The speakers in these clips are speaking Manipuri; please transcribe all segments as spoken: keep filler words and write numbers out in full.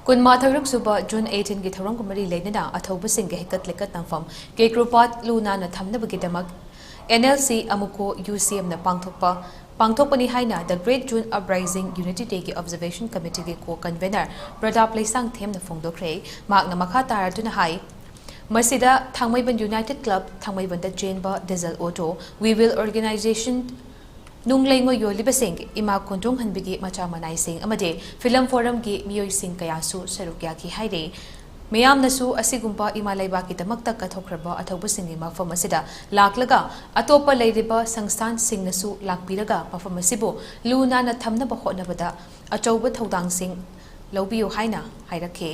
ꯀꯨꯟꯃꯥꯊꯣꯏꯔꯛ ꯁꯨꯕ ꯖꯨꯟ ꯑꯩꯠꯇꯤꯟꯒꯤ ꯊꯧꯔꯝꯒ ꯃꯔꯤ ꯂꯩꯅꯅ ꯑꯊꯧꯕꯁꯤꯡꯒꯤ ꯍꯩꯀꯠ ꯂꯩꯀꯠ ꯇꯝꯐꯝ ꯀꯦꯀ꯭ꯔꯨꯄꯥꯠ ꯂꯨ ꯅꯥꯟꯅ ꯊꯝꯅꯕꯒꯤꯗꯃꯛ NLC ꯑꯃꯨꯀꯣ UCMꯅ ꯄꯥꯡꯊꯣꯛꯄ ꯄꯥꯡꯊꯣꯛꯄꯅꯤ ꯍꯥꯏꯅ The Great June Uprising Unity Dayꯒꯤ Observation Committeeꯒꯤ co-convenor ꯄ꯭ꯔꯗꯥꯞ ꯂꯩꯁꯥꯡꯊꯦꯝꯅ ꯐꯣꯡꯗꯣꯛꯈ꯭ꯔꯦ꯫ ꯃꯍꯥꯛꯅ ꯃꯈꯥ ꯇꯥꯔꯗꯨꯅ ꯍꯥꯏ, ꯃꯁꯤꯗ ꯊꯥꯡꯃꯩꯕꯟ United Club, ꯊꯥꯡꯃꯩꯕꯟꯗ ꯆꯦꯟꯕ diesel auto, We Will Organization, ꯅꯨꯡ ꯂꯩꯉꯣꯏ ꯌꯣꯜꯂꯤꯕꯁꯤꯡ, ꯏꯃꯥ ꯀꯣꯟꯗꯣꯡ ꯍꯟꯕꯤꯒꯤ ꯃꯆꯥ ꯃꯅꯥꯏꯁꯤꯡ ꯑꯃꯗꯤ film forumꯒꯤ ꯃꯤꯑꯣꯏꯁꯤꯡ ꯀꯌꯥꯁꯨ ꯁꯔꯨꯛ ꯌꯥꯈꯤ ꯍꯥꯏꯔꯤ꯫ ꯃꯤꯌꯥꯝꯅꯁꯨ ꯑꯁꯤꯒꯨꯝꯕ ꯏꯃꯥ ꯂꯩꯕꯥꯛꯀꯤꯗꯃꯛꯇ ꯀꯠꯊꯣꯛꯈ꯭ꯔꯕ ꯑꯊꯧꯕꯁꯤꯡꯒꯤ ꯃꯐꯝ ꯑꯁꯤꯗ ꯂꯥꯛꯂꯒ ꯑꯇꯣꯞꯄ ꯂꯩꯔꯤꯕ ꯁꯪꯁꯊꯥꯟꯁꯤꯡꯅꯁꯨ ꯂꯥꯛꯄꯤꯔꯒ ꯃꯐꯝ ꯑꯁꯤꯕꯨ ꯂꯨ ꯅꯥꯟꯅ ꯊꯝꯅꯕ ꯍꯣꯠꯅꯕꯗ ꯑꯆꯧꯕ ꯊꯧꯗꯥꯡꯁꯤꯡ ꯂꯧꯕꯤꯌꯨ ꯍꯥꯏꯅ ꯍꯥꯏꯔꯛꯈꯤ꯫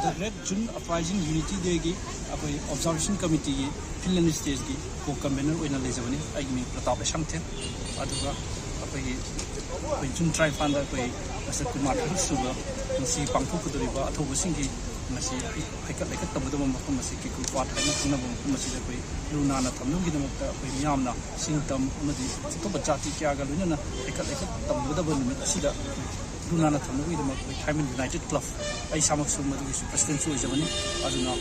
The Great June Uprising Unity Dayꯒꯤ ꯑꯩꯈꯣꯏ Observation Committeeꯒꯤ Field and Stageꯀꯤ co-convenor ꯑꯣꯏꯅ ꯂꯩꯖꯕꯅꯤ꯫ ꯑꯩꯒꯤ ꯃꯤꯡ ꯄ꯭ꯔꯇꯥꯞ ꯂꯩꯁꯥꯡꯊꯦꯝ꯫ ꯑꯗꯨꯒ ꯑꯩꯈꯣꯏꯒꯤ ꯑꯩꯈꯣꯏ ꯖꯨꯟ ꯇꯔꯥꯅꯤꯄꯥꯟꯗ ꯑꯩꯈꯣꯏ ꯃꯁꯤꯗ ꯀꯨꯟꯃꯥꯊꯣꯏꯔꯛ ꯁꯨꯕ ꯉꯁꯤ ꯄꯥꯡꯊꯣꯛꯀꯗꯧꯔꯤꯕ ꯑꯊꯧꯕꯁꯤꯡꯒꯤ ꯉꯁꯤ ꯍꯩ- ꯍꯩꯀꯠ ꯂꯩꯀꯠ ꯇꯧꯒꯗꯕ ꯃꯐꯝ ꯑꯁꯤ ꯀꯦꯀ꯭ꯔꯨꯄꯥꯠ ꯍꯥꯏꯅ ꯈꯪꯅꯕ ꯃꯐꯝ ꯑꯁꯤꯗ ꯑꯩꯈꯣꯏ ꯂꯨ ꯅꯥꯟꯅ ꯊꯝꯅꯕꯒꯤꯗꯃꯛꯇ ꯑꯩꯈꯣꯏ ꯃꯤꯌꯥꯝꯅ ꯁꯤꯡ ꯇꯝ ꯑꯃꯗꯤ ꯑꯇꯣꯞꯄ ꯖꯥꯇꯤ ꯀꯌꯥꯒ ꯂꯣꯏꯅꯅ ꯍꯩꯀꯠ ꯂꯩꯀꯠ ꯇꯧꯒꯗꯕ ꯅꯨꯃꯤꯠ ꯑꯁꯤꯗ ꯑꯩꯈꯣꯏ ꯂꯨ ꯅꯥꯟꯅ ꯊꯝꯅꯕꯒꯤꯗꯃꯛ ꯑꯩꯈꯣꯏ ꯊꯥꯏꯃꯟ United Club, ꯑꯩ ꯏꯁꯥꯃꯛꯁꯨ ꯃꯗꯨꯒꯤꯁꯨ presidentꯁꯨ ꯑꯣꯏꯖꯕꯅꯤ꯫ ꯑꯗꯨꯅ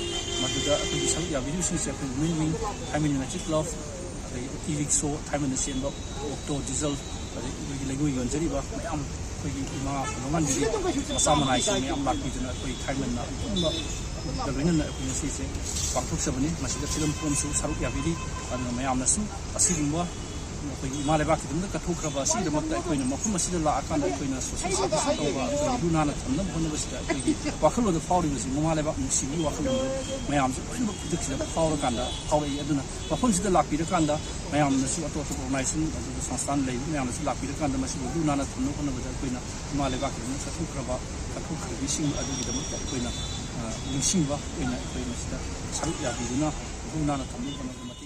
ꯃꯗꯨꯗ ꯑꯩꯈꯣꯏꯒꯤ ꯁꯔꯨꯛ ꯌꯥꯕꯤꯔꯤꯕꯁꯤꯡꯁꯦ ꯑꯩꯈꯣꯏ Women Wing, ꯊꯥꯏꯃꯟ United Club, ꯑꯗꯒꯤ E-Rickshaw, ꯊꯥꯏꯃꯟꯗ ꯆꯦꯟꯕ auto, diesel, ꯑꯗꯒꯤ ꯑꯩꯈꯣꯏꯒꯤ ꯂꯩꯉꯣꯏ ꯌꯣꯟꯖꯔꯤꯕ ꯃꯌꯥꯝ, ꯑꯩꯈꯣꯏꯒꯤ ꯏꯃꯥ ꯈꯨꯂꯪꯒꯥꯟꯕꯤꯒꯤ ꯃꯆꯥ ꯃꯅꯥꯏꯁꯤꯡ ꯃꯌꯥꯝ ꯂꯥꯛꯄꯤꯗꯨꯅ ꯑꯩꯈꯣꯏ ꯊꯥꯏꯃꯟꯅ ꯑꯄꯨꯟꯕꯒ ꯂꯣꯏꯅꯅ ꯑꯩꯈꯣꯏ ꯉꯁꯤꯁꯦ ꯄꯥꯡꯊꯣꯛꯆꯕꯅꯤ꯫ ꯃꯁꯤꯗ film forumꯁꯨ ꯁꯔꯨꯛ ꯌꯥꯕꯤꯔꯤ꯫ ꯑꯗꯨꯅ ꯃꯌꯥꯝꯅꯁꯨ ꯑꯁꯤꯒꯨꯝꯕ ꯑꯩꯈꯣꯏꯒꯤ ꯏꯃꯥ ꯂꯩꯕꯥꯛꯀꯤꯗꯃꯛꯇ ꯀꯠꯊꯣꯛꯈ꯭ꯔꯕ ꯑꯁꯤꯒꯤꯗꯃꯛꯇ ꯑꯩꯈꯣꯏꯅ ꯃꯐꯝ ꯑꯁꯤꯗ ꯂꯥꯛꯑꯀꯥꯟꯗ ꯑꯩꯈꯣꯏꯅ social service ꯇꯧꯕ, ꯑꯩꯈꯣꯏꯒꯤ ꯂꯨ ꯅꯥꯟꯅ ꯊꯝꯅꯕ ꯍꯣꯠꯅꯕꯁꯤꯗ ꯑꯩꯈꯣꯏꯒꯤ ꯋꯥꯈꯜꯂꯣꯟꯗ ꯐꯥꯎꯔꯤꯕꯁꯤ ꯃꯃꯥ ꯂꯩꯕꯥꯛ ꯅꯨꯡꯁꯤꯕꯒꯤ ꯋꯥꯈꯜꯂꯣꯟꯗꯣ ꯃꯌꯥꯝꯁꯨ ꯂꯣꯏꯅꯃꯛ ꯈꯨꯗꯛꯁꯤꯗ ꯐꯥꯎꯔꯀꯥꯟꯗ ꯐꯥꯎꯔꯛꯏ꯫ ꯑꯗꯨꯅ ꯃꯐꯝꯁꯤꯗ ꯂꯥꯛꯄꯤꯔꯀꯥꯟꯗ ꯃꯌꯥꯝꯅꯁꯨ, ꯑꯇꯣꯞ ꯑꯇꯣꯞꯄ organization ꯑꯗꯨꯒ ꯁꯪꯁꯊꯥꯟ ꯂꯩꯔꯤꯕ ꯃꯌꯥꯝꯅꯁꯨ ꯂꯥꯛꯄꯤꯔꯀꯥꯟꯗ ꯃꯁꯤꯕꯨ ꯂꯨ ꯅꯥꯟꯅ ꯊꯝꯅꯕ ꯍꯣꯠꯅꯕꯗ ꯑꯩꯈꯣꯏꯅ ꯏꯃꯥ ꯂꯩꯕꯥꯛꯀꯤꯗꯃꯛ ꯀꯠꯊꯣꯛꯈ꯭ꯔꯕ, ꯀꯠꯊꯣꯛꯈ꯭ꯔꯕꯤꯁꯤꯡ ꯑꯗꯨꯒꯤꯗꯃꯛꯇ ꯑꯩꯈꯣꯏꯅ, ꯑ, ꯅꯤꯡꯁꯤꯡꯕ ꯑꯣꯏꯅ ꯑꯩꯈꯣꯏ ꯃꯁꯤꯗ ꯁꯔꯨꯛ ꯌꯥꯕꯤꯗꯨꯅ ꯂꯨ ꯅꯥꯟꯅ ꯊꯝꯅꯕ ꯍꯣꯠꯅꯕꯗ ꯃꯇꯦꯡ